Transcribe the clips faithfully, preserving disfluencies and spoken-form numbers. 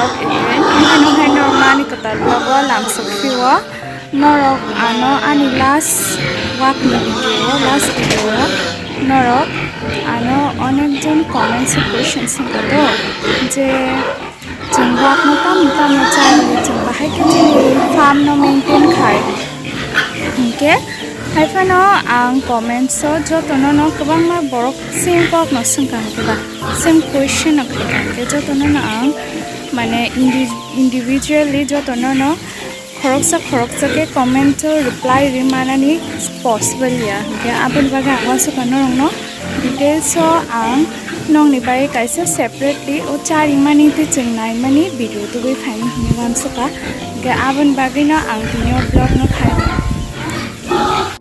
Again, haino haino mani kwtal vlog o lamsok phio. Norok ano ani last vlog ni video, last video o norok ano onek jon comments o question swngkha do je chwng vlog no tamo tamo chali, chwng bahai khe chini farm no maintain khai. Hinkhe haiphano ang comments o jotono no kwbangma borok same kok no swngkha hinkhe ba same question no khaikha hinkhe jotono no ang mane indi-, individually jotono no khoroksa khoroksa khe comment o reply ri manani possible ya. Hinkhe aboni bagwi ang uansukha norokno details o ang nokni bagwi kaisa separately o charimani tei chwng naimani video tubui phaini hinwi uansukha. Hinkhe aboni bagwino ang tini o vlog no khai.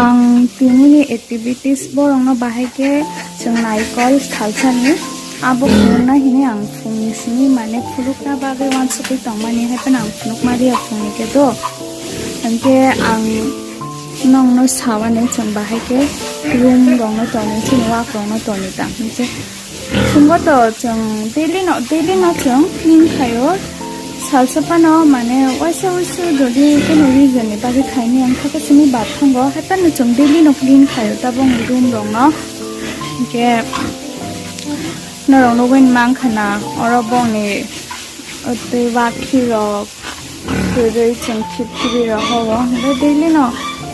Ang tinini activities borokno bahai khe chwng naikol thalsani abo phunukna hinwi ang phungni simi mane phunukna bagwi uansugwi tongmani hai phano ang phunukma riya phungni khe do. Hinkhe ang nokno sawani chwng bahai khe room rokno toni chini wak rokno toni ta hinkhe. Phungo to chwng daily no, daily no chwng clean khaio. Salsa phano mane waisa waisa jodi kono reason ni bagwi khaini ang kha simi bad thango. Hai phano chwng daily no clean khaio tabuk ni room rok no. Hinkhe norok nugwi mankha na oro bongni tei wakhi rok. Kwrwi chwng khip khibi rok hogo. Hwnkhe daily no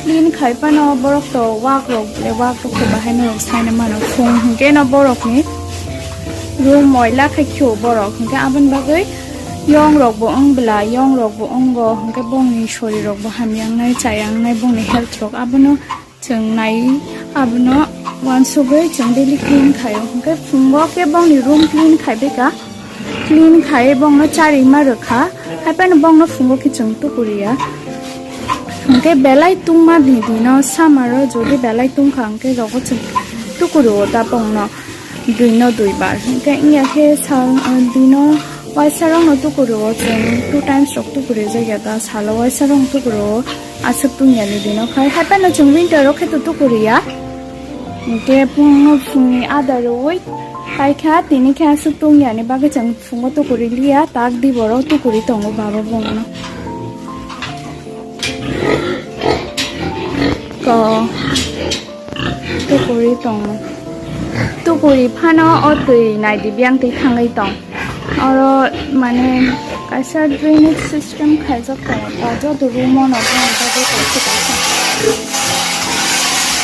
clean khai phano borok to wak rok le wak rok to bahai no rok saina mano. Phung hwnkhe no borok ni room moila khai khio borok. Hwnkhe aboni bagwi yong rok bo wng bla, yong rok bo wngo. Hwnkhe bongni sori rok bo hamya wngnai, chaya wngnai, bongni health rok abono chwng nai, abono uansugwi chwng daily clean khaio. Hwnkhe phungo khe bongni room clean khai bai kha, clean khai bongno charima rwkha, hai phano bongno phungo khe chwng tukuriya. Hwnkhe belai tungma ni dino summer o jodi belai tungkha hwnkhe rogo chwng tukurio da bongno. Dui no dui bar. Hwnkhe wngya khe sal, ah, dui no waisa rok no tukuro, chwng two times rok tukuri jakya ta, salo waisa rok no tukuro, aswk tungya ni dino khai. Hai phano chwng winter rok khe to tukuriya. Hwnkhe phung no phungni ada rwi paikha, tini khe aswk tungya ni bagwi chwng phungo tukuri liya, tak di borok tukuri tongo baba bongno. Ko. Tukuri tongo. Tukuri phano o twi naidi biyang twi thangwi tong. Oro mane kaisa drainage system khaijak tongo. Ta joto room o no tong ta joto se kaisa.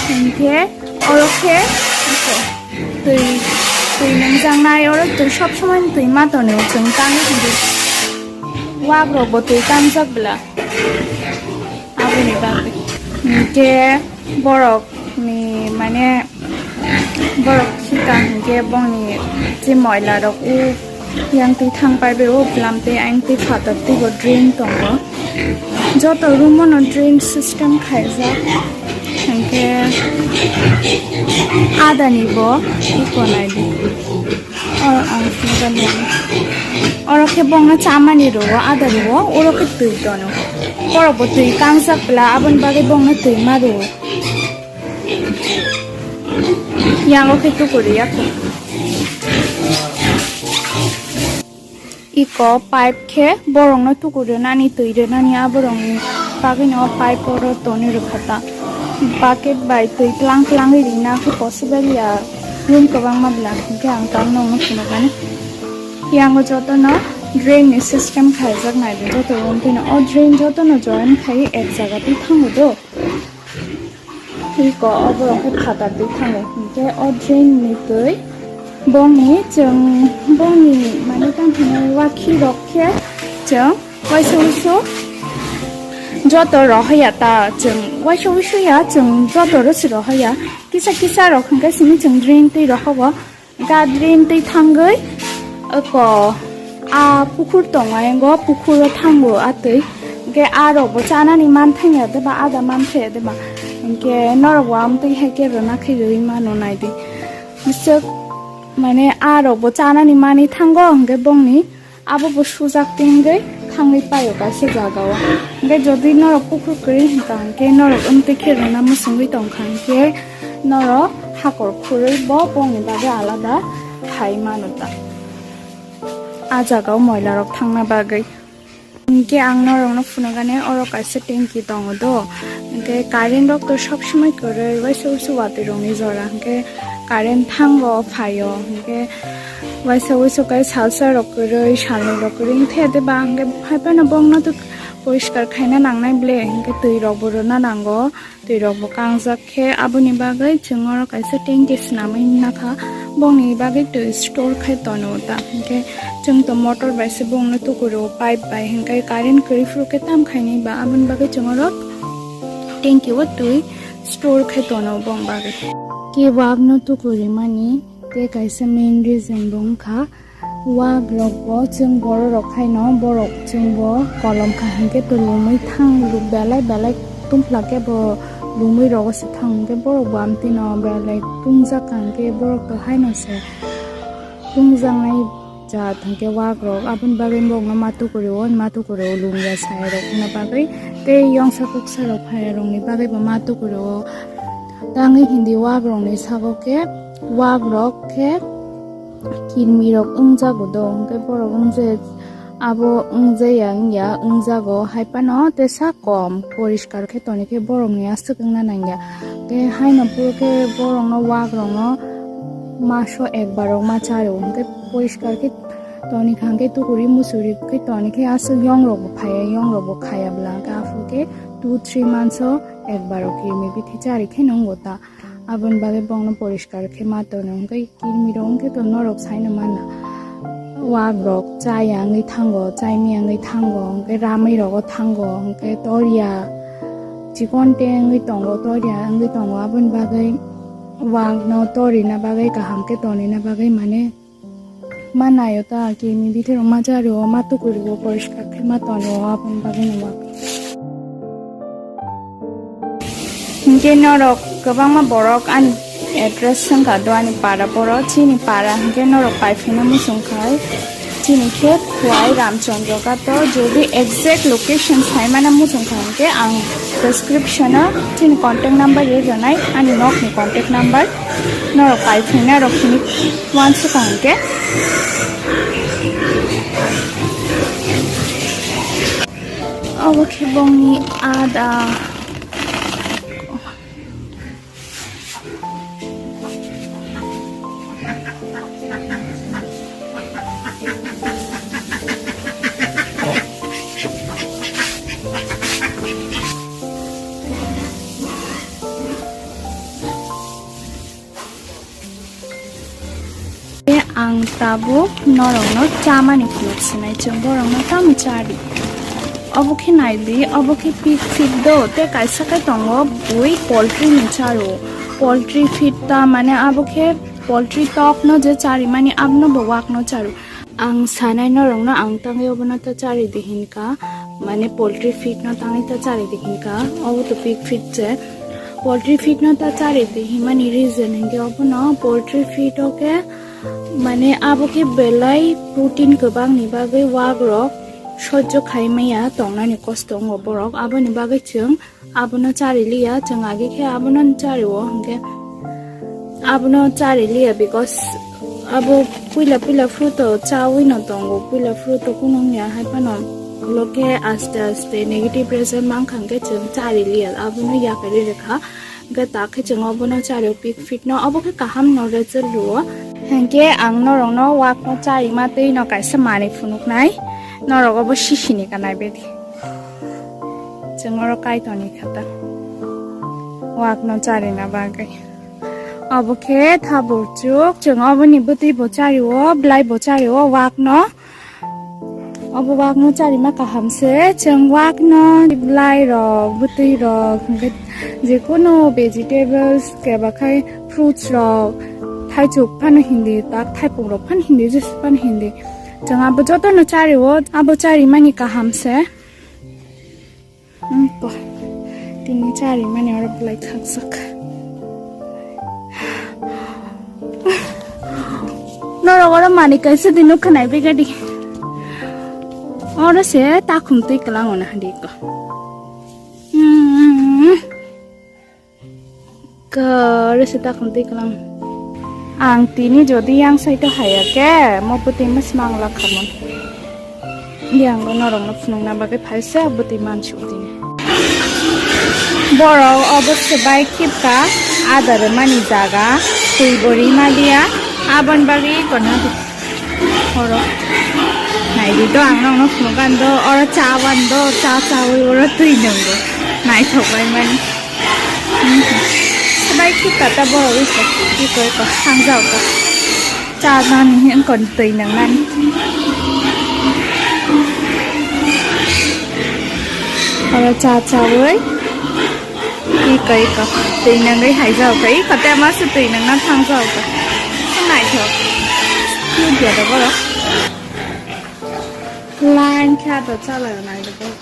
Hinkhe oro khe twi, twi nungjaknai oro twi sob somoi twi ma tonwi chwng tangwi tongdi. Wak rok bo twi tangjak bla. Aboni bagwi. Hinkhe borok ni mane borok thika hinkhe bongni je moila rok u yang twi thang pai bai o bwlam tei ayang twi phatar twi bo drain tongo. Joto room o no drain system khaijak hinkhe adani bo iko naidi. Oro ang phunukha nini. Oro khe bongno chamani rwo, ada rwo, oro khe twi tono. Borok bo twi kangjak bla, aboni bagwi bongno twi ma rwo. Yango khe tukuri yakho. Iko pipe khe borokno tuku rwnani, twi rwnani, aborokni bagwino pipe oro tonwi rwkha ta. Bucket bai twi tlang tlangwi rina khe possible ya, room kwbangma bwla, hinkhe ang tamo nokno phunukani. Yango jotono drain ni system khaijak nai do, joto room phino o drain jotono join khai ek jaga twi thango do. Iko oborok khe phatar twi thango, hinkhe o drain ni twi bongni chwng bongni mane tamo hino wakhi rok khe chwng waisa waisa joto rohaya ta, chwng waisa waisa ya chwng joto rw se rohaya, kisa kisa rok hinkhe simi chwng drain twi rohogo. Ga drain twi thangwi oko a pukhur tongo, ayango pukhuro thango a twi. Hinkhe a rokbo chanani manthangya deba, ada manthaya deba. Hinkhe norokbo amtwi hai khe rwna khe rwui mano naidi. Bwswk mane a rokbo chanani manwi thango, hinkhe bongni Abo bo sujak tingwi thangwi paio kaisa jagao. Hinkhe jodi norok pukhur kwrwi hinkha hinkhe norok wngtwi khe rwna mwswngwi tongkha hinkhe norok hakor khurwi bo bongni bagwi alada khai mano ta. a jaga o moila rok thangna bagwi. Hinkhe ang norokno phunukani oro kaisa tanki tongo do. Hinkhe current rok to sob somoi kwrwi, waisa waisa watwi rokni jora hinkhe current thango phaio. Hinkhe waisa waisa khe salsa rok kwrwi, salnwi rok kwrwi wngthe de ba hinkhe haiphano bongno to poriskar khaina nangnai ble hinkhe twi rok bo rwna nango. Twi rok bo kangjak khe aboni bagwi chwng oro kaisa tanki swnamwi nakha, bongni bagwi twi store khai tono ta. Hinkhe chwng to motor bai se bongno tukuro pipe bai, hinkhe current kwrwi phuru khe tam khainai ba, aboni bagwi chwng oro tanki o twi store khai tono bong bagwi. Khe wak no tukuri mani tei kaisa main reason bo wngkha. Wak rok bo chwng borok rok haino borok chwng bo kolom kha hinkhe to lumwi thang belai belai tungphla khe bo lumwi rogo se thang hinkhe borok bo amtwi no belai tungjak kha hinkhe borok to haino se tungjaknai jat hinkhe wak rok aboni bagwi borok no ma tukuri o ma tukuri o lumya saya rok wngna bagwi tei yongsa kuksa rok phaya rok ni bagwi bo ma tukuri o tangwi hindi wak rok ni sago khe wak rok khe kirmi rok wngjago do, hwnkhe borok wngje abo wngjeya wngya wngjago, haiphano tesa kom poriskar khe toni khe borokni aswk wngna nangya. Tei haino phuru khe borokno wak rokno maso ekbar rok ma charo, hwnkhe poriskar khe toni kha hwnkhe tukuri musuri khe toni khe aswk yong rok bo phaiya, yong rok bo khaya bwla hwnkhe aphuru khe two three months o ekbar rok kirmi bithi chari khe nwngo ta. Aboni bagwi bongno poriskar khe ma tono, hwnkhe kirmi rok wngkhe to norok saino mana. Wak rok chaya wngwi thango, chai miya wngwi thango, hwnkhe ramwi rogo thango, hwnkhe toria chikon te wngwi tongo, toria wngwi tongo. Aboni bagwi wak no torina bagwi kaham khe tonina bagwi mane ma naio ta, kirmi bithi rok ma chari o, ma tukuri o, poriskar khe ma toni o, aboni bagwi no ma. Hinkhe norok kwbangma borok ani address swngkha do, ani para boro, chini para hinkhe norok paiphaina muchung khai, chini khe Khwai Ramchandra Ghat o, jodi exact location saimana muchung kha hinkhe ang description o chini contact number ri rwnai, ani nokni contact number. Norok paiphaina rok hini uansukha hinkhe. Obo khe bongni ada. Ang tabuk norokno chamani phunuk sinai, chwng borokno tamo chari. Obo khe naidi, obo khe pig feed do, tei kaisa khe tongo bui poultry ni charu. Poultry feed ta mane abo khe poultry tok no je charimani abono bo wak no charu. Ang sanai norokno ang tangwi obono ta chari di hinkha, mane poultry feed no tangwi ta chari di hinkha, obo to pig feed se. Poultry feed no ta chari di himani reason hinkhe obono poultry feed o khe mane abo khe belai protein kwbang ni bagwi wak rok sojjo khai maya tongnani kosto wngo borok, aboni bagwi chwng abono chari liya, chwng agi khe abono chari o, hinkhe abono chari liya, because abo puila puila fruit o chawi no tongo, puila fruit o kunu wngya, hai phano ulo khe aste aste negative result mankha, hinkhe chwng chari liya, abono yakarwi rwkha, hinkhe ta khe chwng obono chari o pig feed no, obo khe kaham no result rw o. Hinkhe ang norokno wak no chari ma twi no kaisa manwi phunuknai, norok obo sisini kanai bedi. Chwng oro Kaitorni kha ta. Wak no charina bagwi. Obo khe thabuk chuk. Chwng oboni bwtwi bo chario, bwlai bo chario wak no. Obo wak no charima kaham se. Chwng wak no bwlai rok, bwtwi rok, hwnkhe jekunu vegetables, keba khai fruits rok, thaichuk phano hindi, tak thaipung rok phano hindi, juice phano hindi. Chwng abo joto no chario, abo charimani kaham se. Wngkha. Tini chari mani oro belai khakjak. Norok oro manwi kaisa di nukha nai begadi. Oro se takhum twi kwlango na hadi ko. Hmm. Kare se takhum twi kwlang. Ang tini jodi yang saito haya ke, mo bwtwi mwsmang lakhamon. Yang norokno phunukna bagwi phaisa bwtwi mansu tini. Borok obo swbai khipka, adar mani jaga, twi bo rima dia, abon bagwi kono oro. Naidi do ang nokno phunukgan do, oro cha wan do, cha chawi oro twi nwngo. Naithok bai mani. Swbai khipka ta borok wi se, twi koi ko, hamjao ko. Cha nani hinkon twi nang nani. Oro cha chawi. Iko iko. Twi nangwi haijao ka. Iko te ma se twi nang na thangjao ka. Naithok. Cute ya da borok. Line kha to chalai nai da borok.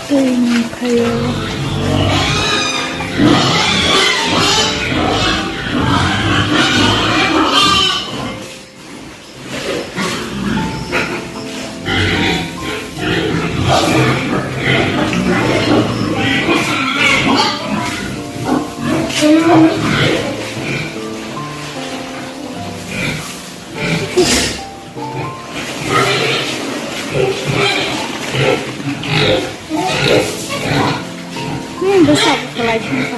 Twi nung phaio. Hmm, bwsa kwlai thangkha.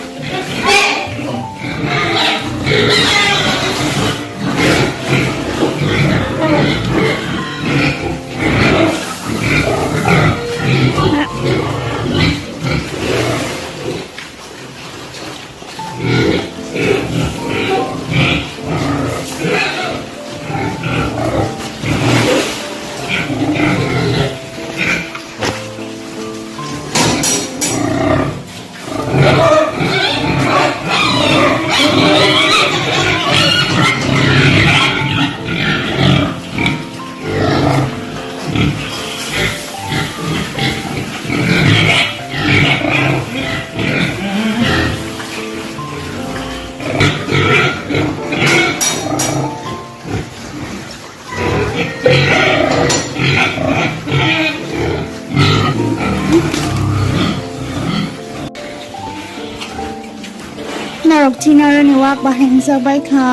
Norok chini aroni wak bahai wngjak bai kha,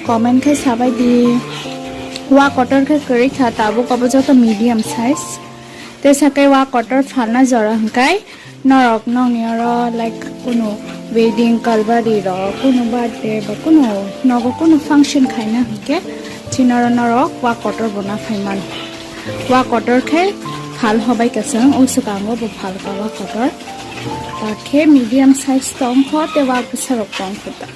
comment khe sabai di. Wak kotor khe kwrwi kha, tabuk obo joto medium size. Tei sakai wak kotor phalna jora hwnkhe norok nokni oro, like, kunu wedding, kalbari rok, kunu birthday ba kunu nogo kunu function khaina hwnkhe chini oro norok wak kotor bo naphai mano. Wak kotor khe phal hobai kwchwng, o swkango bo phal ka wak kotor. Ta khe medium size tong kho tei wak bwsa rok tong kho ta.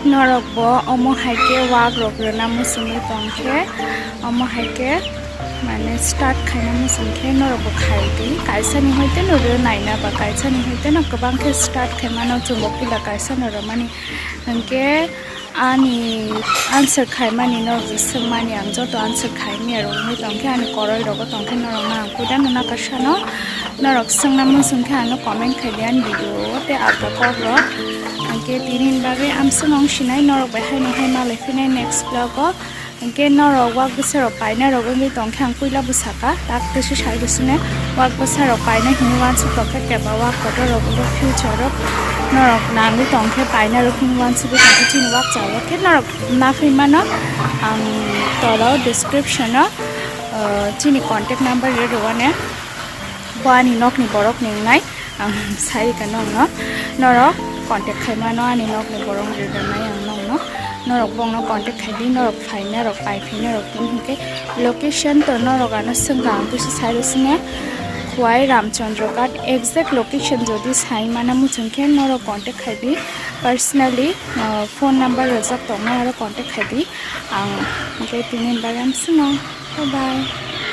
Norok bo omo hai khe wak rok rwna muchungwi tong khe, omo hai khe mane start khaina muchung khe norok bo khai di. Kaisa ni hoi teno rw naina ba kaisa ni hoi teno kwbang khe start khai mano, chwng bo puila kaisa no rwmani. Hinkhe ani answer khaimani norok je swngmani ang joto answer khaimya rwgwi tongkhe ani koroi rogo tongkhe norokno ang kuda nuna kasano norok swngna muchungkhe ano comment khaidi ani video o tei alka kok rok hinkhe tini bagwi amswk wng sinai norok bai haino hai malai phinai next vlog o. Hinkhe norok wak bwsa rok paina rok wngwi tongkhe ang puila bwsaka tak tei se sai rwsine wak bwsa rok paina hinwi wansuk tongkhe keba wak kotor rok wngkhe future o norok nangwi tongkhe paina rok hinwi wansugwi tongkhe chini wak chao khe norok naphai mano ang tolo description o, uh, chini contact number ri rwone bo ani nokni borok ni wngnai. Ang sai ka nokno norok contact khai mano ani nokni borok ri rwnai ang nokno norok bongno contact khai di norok phaina rok pai phaina rok tini hinkhe location to norok ano swngkha ang kisa sai rwsine Khwai Ramchandra Ghat exact location jodi sai mana muchung khe norok contact khai di personally, uh, phone number rwjak tongnai aro contact khai di ang hinkhe tini bagwi amswkno bye bye.